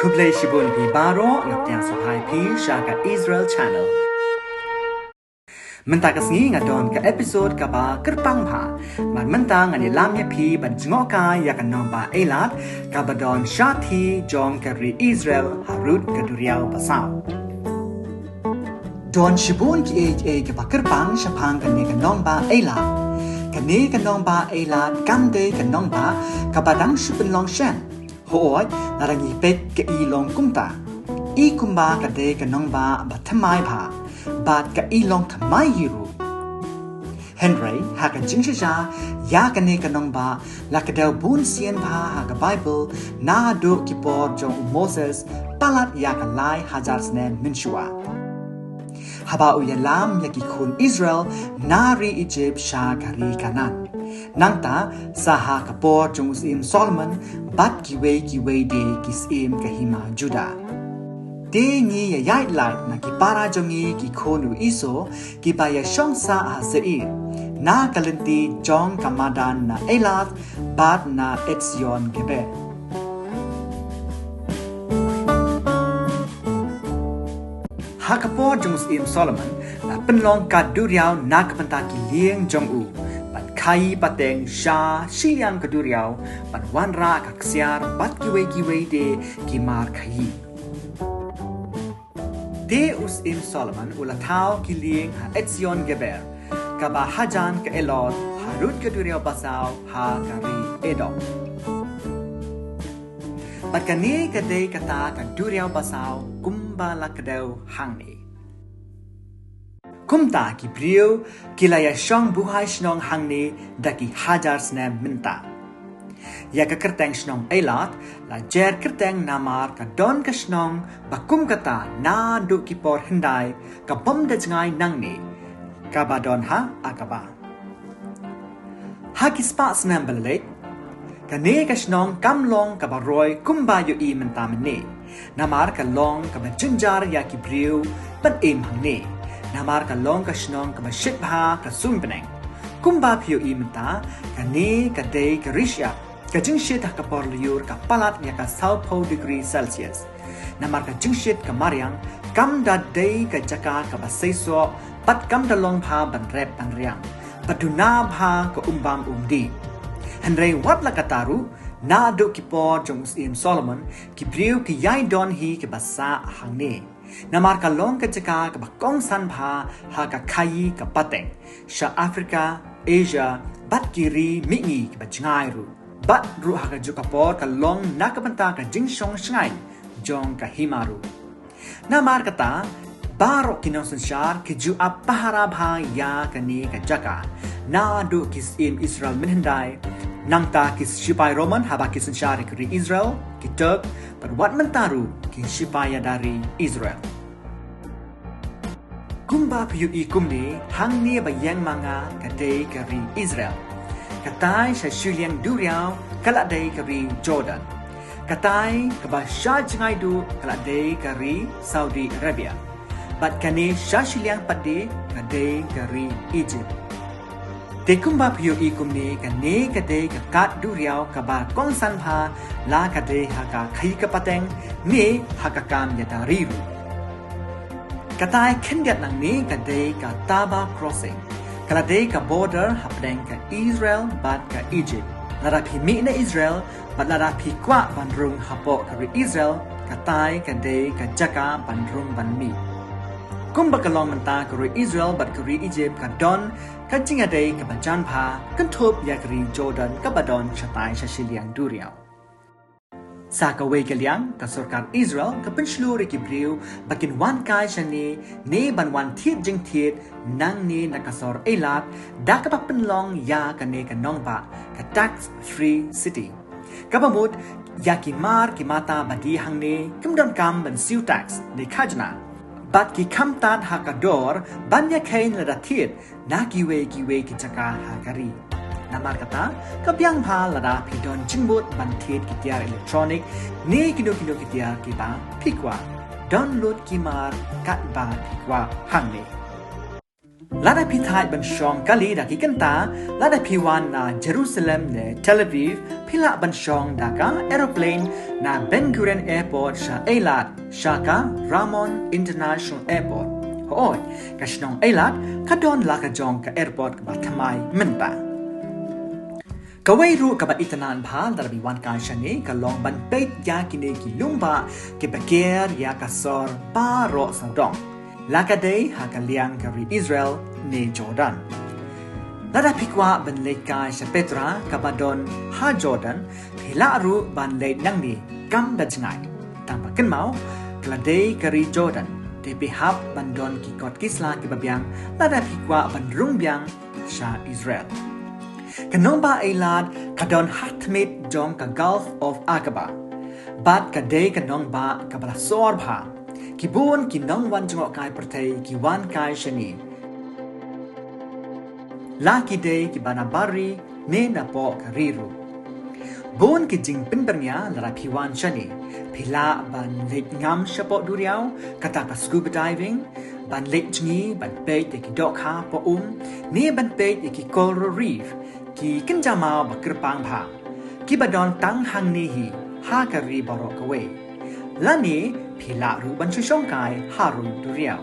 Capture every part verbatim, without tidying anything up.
Khublei shibun phi baroh, nga pdiang sngewbha ïa phi sha ka Israel Channel. Mynta ka sngi nga don ka episode kaba kyrpang bha. Bad mynta ngan ïalam ïa phi ban jngohkai ïa ka nongbah Eilat kaba don shathie jong ka ri Israel harud ka duriaw basaw. Don shibun kiei kiei kiba kyrpang shaphang kane ka nongbah Eilat. Kane ka nongbah Eilat kam dei ka nongbah kaba dang shu pynlong shen. Hooid, lada ngi peit ka i long kumta. I kumba ka dei ka nongbah ba thymmai bha bad ka i long thymmai hi ruh. Hynrei ha ka jingshisha ïa kane ka nongbah la kdew bun sien bha ha ka Baibl naduh ki por jong u Moses palat ïa ka lai hajar snem mynshuwa. Haba u ïalam ïa ki khun Israel na ri Egypt sha ka ri Kanaan. Nangta sa ha ka por jong u syiem Solomon bad kiwei kiwei de ki syiem ka hima Judah. Te ngi ïa ïaid lait na ki para jong ngi ki khun u Esau kiba ïashong sah ha Seir, na ka lynti jong ka madan na Eilat bad na Etzion Geber. Ha ka por jong u syiem Solomon la pynlong ka duriaw na ka bynta ki lieng jong u ban khaïi pateng sha shiliang ka duriaw ban wanrah ka ksiar bad kiwei kiwei de ki mar khaïi. Te u syiem Solomon u la thaw ki lieng ha Etzion Geber, kaba hajan ka Elot, harud ka duriaw basaw ha ka ri Edom. Bad kane ka dei kata ka duriaw basaw kumba la kdew hangne. Kumta ki briew ki la ïashong buhai shnong hangne da ki hajar snem mynta. Ïa ka kyrteng shnong Eilat la jer kyrteng namar ka don ka shnong ba kum kata naduh ki por hyndai ka bym da jngai nangne, kaba don ha Aqaba. Ha ki spah snem ba la leit, kane ka shnong kam long kaba roi kumba ïohi mynta mynne. Namar ka long kaba jynjar ïa ki briew ban im hangne. Namar ka long ka shnong kaba shit bha ka suiñ bneng. Kumba phi ïohi mynta, kane ka dei ka ri shyiap. Ka jingshit ha ka por lyiur ka palat ïa ka sawphew degree Celsius. Namar ka jingshit ka mariang kam da dei ka jaka kaba seisoh bad kam da long bha ban rep ban riang. Bad duna bha ka um bam um dih. Hynrei wat la katta ruh, naduh ki por jong u syiem Solomon, ki briew ki ïai don hi kiba sah hangne. Namar ka long ka jaka kaba kongsan bha ha ka khaïi ka pateng sha Africa, Asia bad ki ri mihngi kiba jngai ruh. Bad ruh ha kajuh ka por ka long na ka bynta ka jingshong shngaiñ jong ka hima ruh. Namar kata, baroh ki nongsynshar ki ju ap pahara bha ïa kane ka jaka. Naduh ki syiem Israel mynhyndai, nangta ki shipai Roman haba ki synshar ïa ka ri Israel, ki Turk, bad wat mynta ruh ki shipai ïada ri Israel. Kumba phi ïohi kumne, hangne ba ïeng ma nga ka dei ka ri Israel. Katai sha shiliang duriaw ka la dei ka ri Jordan. Katai kaba sha jngai duh ka la dei ka ri Saudi Arabia. Bad kane sha shiliang pat de ka dei ka ri Egypt. Te kumba phi ïohi kumne, kane ka dei ka kad duriaw kaba kongsan bha, la ka dei ha ka khaïi ka pateng ne ha ka kam ïada ri ruh. Katai khyndiat nangne ka dei ka Taba Crossing. Ka la dei ka border hapdeng ka Israel bad ka Egypt. Lada phi mih na Israel bad lada phi kwah ban rung hapoh ka ri Israel, katai ka dei ka jaka ban rung ban mih. Kumba ka long mynta, ka ri Israel bad ka ri Egypt ka don ka jingïadei kaba jan bha kynthup ïa ka ri Jordan kaba don shatai sha shiliang duriaw. Sa kawei ka liang, ka sorkar Israel ka pynshlur ïa ki briew ba kin wan kai shane ne ban wan thied jingthied nangne na ka sor Eilat da kaba pynlong ïa kane ka nongbah ka tax free city. Kaba mut, ïa ki mar ki mata ba die hangne kim donkam ban siew tax ne khajna. Bad ki kham tad ha ka dor ban ïakheiñ lada thied na kiwei kiwei ki jaka ha ka ri. Namar kata, ka biang bha lada phi don jingmut ban thied ki tiar electronic ne kino kino ki tiar kiba phi kwah. Download ki mar katba phi kwah hangne. Lada phi thait ban shong kali da ki kynta, lada phi wan na Jerusalem ne Tel Aviv, phi lah ban shong da ka aeroplane na Ben Gurion Airport sha Eilat, sha ka Ramon International Airport. Hooid, ka shnong Eilat ka don la ka jong ka airport kaba thymmai mynta. Kawei ruh kaba itynnad bha lada phi wan kai shane ka long ban peit ïa kine ki lum bah kiba ker ïa ka sor baroh sawdong, la ka dei ha ka liang ka ri Israel ne Jordan. Lada phi kwah ban leit kai sha Petra kaba don ha Jordan, phi lah ruh ban leit nangne kam da jngai. Tang ba kynmaw, ka la dei ka ri Jordan, te phi hap ban don ki kot ki sla kiba biang lada phi kwah ban rung biang sha Israel. Ka nongbah Eilat ka don ha khmih jong ka Gulf of Aqaba bad ka dei ka nongbah kaba la sor bha. Ki bun ki nongwan jngoh kai pyrthei ki wan kai shane, la ki dei kiba na bar ri ne na poh ka ri ruh. Bun ki jingpynbyrngia lada phi wan shane. Phi lah ban leit ngam shapoh duriaw, kata ka scuba diving, ban leit jngi ban peit ïa ki dohkha poh um, ne ban peit ïa ki coral reef, ki kynja maw ba kyrpang bha, kiba don tang hangne hi ha ka ri baroh kawei. Lane phi lah ruh ban shu shong kai harud duriaw.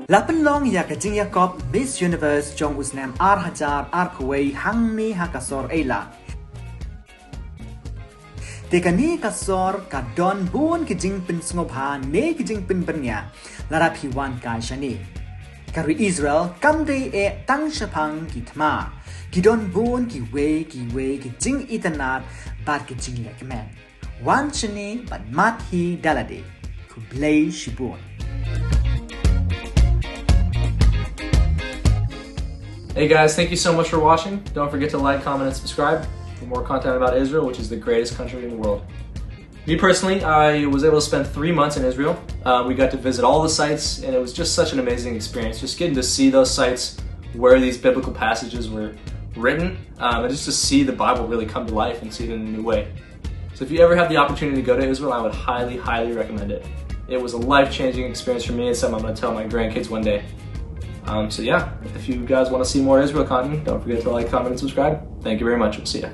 La pynlong ïa ka jingïakop Miss Universe jong u snem ar hajar ar kawei hangne ha ka sor Eilat. Te kane ka sor ka don bun ki jingpynsngewbha ne ki jingpynbyrngia lada phi wan kai shane. Ka ri Israel kam dei eh tang shaphang ki thma, ki don bun kiwei kiwei ki jingitynnad bad ki jinglehkmen. Wan shane bad mad hi da lade. Khublei shibun. Hey guys, thank you so much for watching. Don't forget to like, comment, and subscribe for more content about Israel, which is the greatest country in the world. Me personally, I was able to spend three months in Israel. Uh, we got to visit all the sites, and it was just such an amazing experience. Just getting to see those sites where these biblical passages were written, um, and just to see the Bible really come to life and see it in a new way. So if you ever have the opportunity to go to Israel, I would highly, highly recommend it. It was a life-changing experience for me. It's something I'm going to tell my grandkids one day. Um, so yeah, if you guys want to see more Israel content, don't forget to like, comment, and subscribe. Thank you very much. We'll see ya.